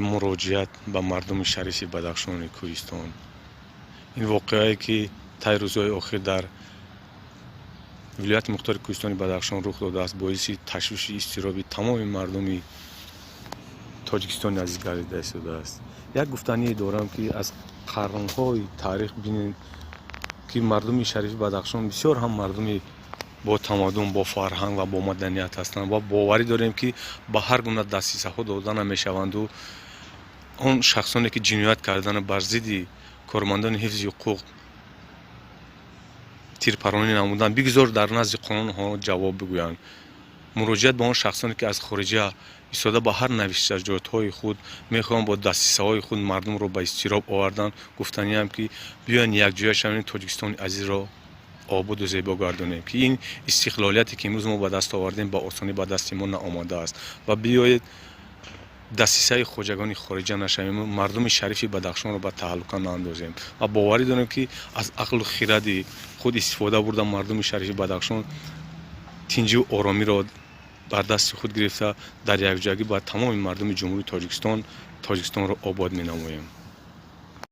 Муроҷиат ба мардуми шарифи Бадахшони кӯҳистон. Ин воқеае, ки тай рӯзҳои охир дар вилояти мухтори кӯҳистони Бадахшон рух додааст, боиси ташвиши изтироби тамоми мардуми Тоҷикистони азиз гардида истодааст. Як гуфтание дорам, ки аз қарнҳои таърих бинем, ки мардуми шарифи Бадахшон бисёр ҳам мардуми бо тамаддун, бо фарҳанг ва бо маданият ҳастанд ва боварӣ дорем, ки ба ҳар гуна дасисаҳо дода намешаванду он шахсоне, ки ҷиноят кардану бар зидди кормандони ҳифзи ҳуқуқ тирпаронӣ намуданд, бигзор дар назди қонун онҳо ҷавоб бигӯянд. Муроҷиат ба он шахсоне, ки аз хориҷа истода ба ҳар навиштаҷотҳои худ мехоҳанд бо дасисаҳои худ мардумро ба изтироб овардан, гуфтаниам, ки биёянд, якҷоя шавем, Тоҷикистони азизро ободу зебо гардонем, ки ин истиқлолияте, ки имрӯз мо ба даст овардем, ба осонӣ ба дасти мо наомадааст. Ва биёед, дасисаи хоҷагони хориҷа нашавем, мардуми шарифи Бадахшонро ба таҳлука наандозем. Ва боварӣ дорем, ки аз ақлу хиради худ истифода бурда, мардуми шарифи Бадахшон тинҷиву оромиро бар дасти худ гирифта, дар якҷоягӣ ба тамоми мардуми Ҷумҳурии Тоҷикистон Тоҷикистонро обод менамоем.